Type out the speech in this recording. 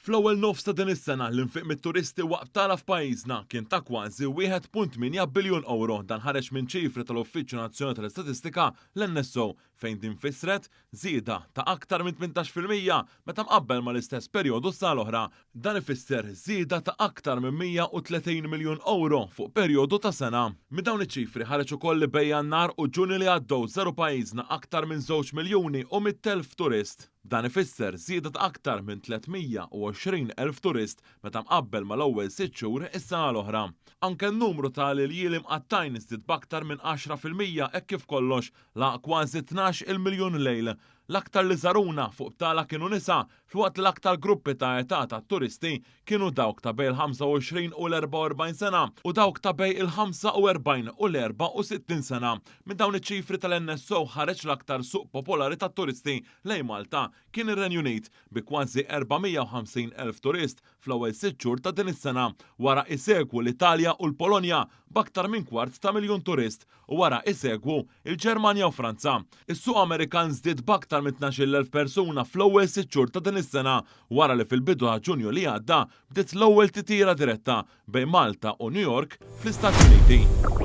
Fl-ewwel nofs ta' din is-sena, l-infiq mit-turisti waqt btala f'pajjiżna kien ta' kważi 1.8 biljun ewro. Dan ħareġ minn ċifri tal-Uffiċċju Nazzjonali tal-Istatistika, l-NSO, fejn din fissret żieda ta' aktar minn 18% meta mqabbel mal-istess perjodu s-sena l-oħra. Dan ifisser żieda ta' aktar minn 130 miljun ewro fuq perjodu ta' sena. Minn dawn iċ-ċifri ħareġ ukoll li bejn Jannar u Ġunju li għaddew żaru pajjiżna aktar minn żewġ miljuni u 100,000 turist. Dan ifisser żieda ta' aktar minn 320 elf turist meta mqabbel mal-ewwel sitt xhur is-sena l-oħra. Anke n-numru ta' l-iljieli mqattgħin żdied b'aktar minn 10% hekk kif kollox laħaq kważi 12-il miljun lejl. L-aktar li żaruna fuq btala kienu nisa, filwaqt li l-aktar gruppi ta' età ta' turisti kienu dawk ta' bejn il-25 u l-44 sena u dawk ta' bejn il-45 u l-64 sena. Minn dawn iċ-ċifri tal-NSO ħareġ l-aktar suq popolari tat-turisti lejn Malta kien ir-Renju Unit bi kważi 450,000 turist fl-ewwel sitt xhur ta' din is-sena, wara isegwu l-Italja u l-Polonja b'aktar minn kwart ta' miljun turist u wara isegwu l-Ġermanja u Franza. Is-suq Amerikan żdied b'aktar minn 12,000 persuna fl-ewwel sitt xhur ta' din is-sena wara li fil-bidu ta' Ġunju li għadda bdiet l-ewwel titjira diretta bejn Malta u New York fl-Istati Uniti.